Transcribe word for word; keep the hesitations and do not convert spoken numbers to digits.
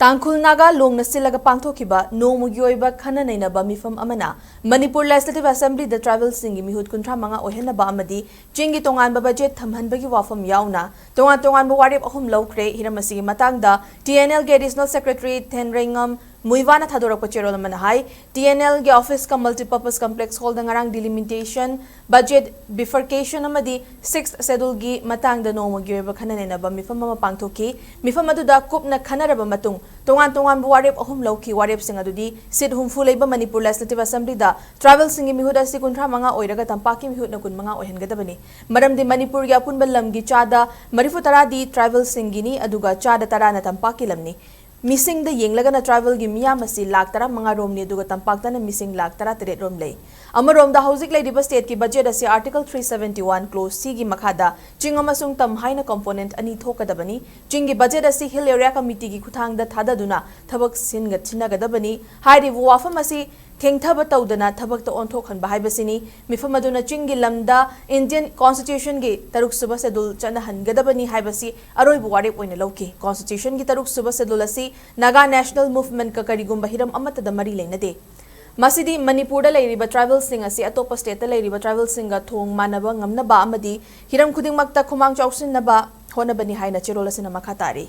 ꯇꯥꯡꯈꯨꯜ ꯅꯥꯒꯥ ꯂꯣꯡꯅ ꯁꯤꯜꯂꯒ ꯄꯥꯡꯊꯣꯛꯈꯤꯕ ꯅꯣꯡꯃꯒꯤ ꯑꯣꯏꯕ ꯈꯟꯅ ꯅꯩꯅꯕ ꯃꯤꯐꯝ ꯑꯃꯅ ꯃꯅꯤꯄꯨꯔ ꯂꯦꯖꯤꯁꯂꯦꯇꯤꯚ ꯑꯦꯁꯦꯝꯕ꯭ꯂꯤꯗ ꯇ꯭ꯔꯥꯏꯕꯦꯜꯁꯤꯡꯒꯤ ꯃꯤꯍꯨꯠ ꯀꯨꯟꯊ꯭ꯔꯥ ꯃꯉꯥ ꯑꯣꯏꯍꯟꯅꯕ ꯑꯃꯗꯤ ꯆꯤꯡꯒꯤ ꯇꯣꯉꯥꯟꯕ ꯕꯖꯦꯠ ꯊꯝꯍꯟꯕꯒꯤ ꯋꯥꯐꯝ ꯌꯥꯎꯅ ꯇꯣꯉꯥꯟ ꯇꯣꯉꯥꯟꯕ ꯋꯥꯔꯦꯞ ꯑꯍꯨꯝ ꯂꯧꯈ꯭ꯔꯦ꯫ ꯍꯤꯔꯝ ꯑꯁꯤꯒꯤ ꯃꯇꯥꯡꯗ ꯇꯤ ꯑꯦꯟ ꯑꯦꯜꯒꯤ ꯑꯦꯗꯤꯁꯅꯦꯜ ꯁꯦꯀ꯭ꯔꯦꯇꯔꯤ ꯊꯦꯟꯔꯦꯡꯉꯝ ꯃꯨꯏꯋꯥꯅ ꯊꯥꯗꯣꯔꯛꯄ ꯆꯦꯔꯣꯜ ꯑꯃꯅ ꯍꯥꯏ, ꯇꯤ ꯑꯦꯟ ꯑꯦꯜꯒꯤ ꯑꯣꯐꯤꯁꯀ ꯃꯜꯇꯤꯄꯔꯄꯁ ꯀꯝꯄ꯭ꯂꯦꯛꯁ ꯍꯣꯜꯗ ꯉꯔꯥꯡ ꯗꯤꯂꯤꯃꯤꯇꯦꯁꯟ, ꯕꯖꯦꯠ ꯕꯤꯐꯔꯀꯦꯁꯟ ꯑꯃꯗꯤ ꯁꯤꯛꯁ ꯁꯦꯗꯨꯜꯒꯤ ꯃꯇꯥꯡꯗ ꯅꯣꯡꯃꯒꯤ ꯑꯣꯏꯕ ꯈꯟꯅ ꯅꯩꯅꯕ ꯃꯤꯐꯝ ꯑꯃ ꯄꯥꯡꯊꯣꯛꯈꯤ꯫ ꯃꯤꯐꯝ ꯑꯗꯨꯗ ꯀꯨꯞꯅ ꯈꯟꯅꯔꯕ ꯃꯇꯨꯡ ꯇꯣꯉꯥꯟ ꯇꯣꯉꯥꯟꯕ ꯋꯥꯔꯦꯞ ꯑꯍꯨꯝ ꯂꯧꯈꯤ꯫ ꯋꯥꯔꯦꯞꯁꯤꯡ ꯑꯗꯨꯗꯤ ꯁꯤꯠ ꯍꯨꯝꯐꯨ ꯂꯩꯕ ꯃꯅꯤꯄꯨꯔ ꯂꯦꯖꯤꯁꯂꯦꯇꯤꯚ ꯑꯦꯁꯦꯝꯕ꯭ꯂꯤꯗ ꯇ꯭ꯔꯥꯏꯕꯦꯜꯁꯤꯡꯒꯤ ꯃꯤꯍꯨꯠ ꯑꯁꯤ ꯀꯨꯟꯊ꯭ꯔꯥ ꯃꯉꯥ ꯑꯣꯏꯔꯒ ꯇꯝꯄꯥꯛꯀꯤ ꯃꯤꯍꯨꯠꯅ ꯀꯨꯟ ꯃꯉꯥ ꯑꯣꯏꯍꯟꯒꯗꯕꯅꯤ꯫ ꯃꯔꯝꯗꯤ ꯃꯅꯤꯄꯨꯔꯒꯤ ꯑꯄꯨꯟꯕ ꯂꯝꯒꯤ ꯆꯥꯗ ꯃꯔꯤꯐꯨ ꯇꯔꯥꯗꯤ ꯇ꯭ꯔꯥꯏꯕꯦꯜꯁꯤꯡꯒꯤꯅꯤ, ꯑꯗꯨꯒ ꯆꯥꯗ ꯇꯔꯥꯅ ꯇꯝꯄꯥꯛꯀꯤ ꯂꯝꯅꯤ꯫ ꯃꯤꯁꯤꯡꯗ ꯌꯦꯡꯂꯒꯅ ꯇ꯭ꯔꯥꯏꯕꯦꯜꯒꯤ ꯃꯤꯌꯥꯝ ꯑꯁꯤ ꯂꯥꯈ ꯇꯔꯥ ꯃꯉꯥ ꯔꯣꯝꯅꯤ, ꯑꯗꯨꯒ ꯇꯝꯄꯥꯛꯇꯅ ꯃꯤꯁꯤꯡ ꯂꯥꯈ ꯇꯔꯥ ꯇꯔꯦꯠ ꯔꯣꯝ ꯂꯩ꯫ ꯑꯃꯔꯣꯝꯗ ꯍꯧꯖꯤꯛ ꯂꯩꯔꯤꯕ ꯁ꯭ꯇꯦꯠꯀꯤ ꯕꯖꯦꯠ ꯑꯁꯤ article three seventy one close ꯁꯤꯒꯤ ꯃꯈꯥꯗ ꯆꯤꯡ ꯑꯃꯁꯨꯡ ꯇꯝ ꯍꯥꯏꯅ ꯀꯝꯄꯣꯅꯦꯟꯠ ꯑꯅꯤ ꯊꯣꯛꯀꯗꯕꯅꯤ꯫ ꯆꯤꯡꯒꯤ ꯕꯖꯦꯠ ꯑꯁꯤ ꯍꯤꯜ ꯑꯦꯔꯤꯌꯥ ꯀꯃꯤꯇꯤꯒꯤ ꯈꯨꯠꯊꯥꯡꯗ ꯊꯥꯗꯗꯨꯅ ꯊꯕꯛ ꯁꯤꯟꯒ-, ꯁꯤꯟꯅꯒꯗꯕꯅꯤ꯫ ꯍꯥꯏꯔꯤꯕ ꯋꯥꯐꯝ ꯑꯁꯤ ꯊꯦꯡꯊꯕ ꯇꯧꯗꯅ ꯊꯕꯛꯇ ꯑꯣꯟꯊꯣꯛꯍꯟꯕ ꯍꯥꯏꯕꯁꯤꯅꯤ꯫ ꯃꯤꯐꯝ ꯑꯗꯨꯅ ꯆꯤꯡꯒꯤ ꯂꯝꯗ ꯏꯟꯗꯤꯌꯟ ꯀꯣꯟꯁꯇꯤꯇ꯭ꯌꯨꯁꯟꯒꯤ ꯇꯔꯨꯛ ꯁꯨꯕ ꯁꯦꯗꯨꯜ ꯆꯠꯅꯍꯟꯒꯗꯕꯅꯤ ꯍꯥꯏꯕꯁꯤ ꯑꯔꯣꯏꯕ ꯋꯥꯔꯦꯞ ꯑꯣꯏꯅ ꯂꯧꯈꯤ꯫ ꯀꯣꯟꯁꯇꯤꯇ꯭ꯌꯨꯁꯟꯒꯤ ꯇꯔꯨꯛ ꯁꯨꯕ ꯁꯦꯗꯨꯜ ꯑꯁꯤ ꯅꯥꯒꯥ ꯅꯦꯁꯅꯦꯜ ꯃꯨꯚꯃꯦꯟꯠꯀ ꯀꯔꯤꯒꯨꯝꯕ ꯍꯤꯔꯝ ꯑꯃꯠꯇꯗ ꯃꯔꯤ ꯂꯩꯅꯗꯦ꯫ ꯃꯁꯤꯗꯤ ꯃꯅꯤꯄꯨꯔꯗ ꯂꯩꯔꯤꯕ ꯇ꯭ꯔꯥꯏꯕꯦꯜꯁꯤꯡ ꯑꯁꯤ ꯑꯇꯣꯞꯄ ꯁ꯭ꯇꯦꯠꯇ ꯂꯩꯔꯤꯕ ꯇ꯭ꯔꯥꯏꯕꯦꯜꯁꯤꯡꯒ ꯊꯣꯡ ꯃꯥꯟꯅꯕ ꯉꯝꯅꯕ ꯑꯃꯗꯤ ꯍꯤꯔꯝ ꯈꯨꯗꯤꯡꯃꯛꯇ ꯈꯨꯃꯥꯡ ꯆꯥꯎꯁꯤꯟꯅꯕ ꯍꯣꯠꯅꯕꯅꯤ ꯍꯥꯏꯅ ꯆꯦꯔꯣꯜ ꯑꯁꯤꯅ ꯃꯈꯥ ꯇꯥꯔꯤ꯫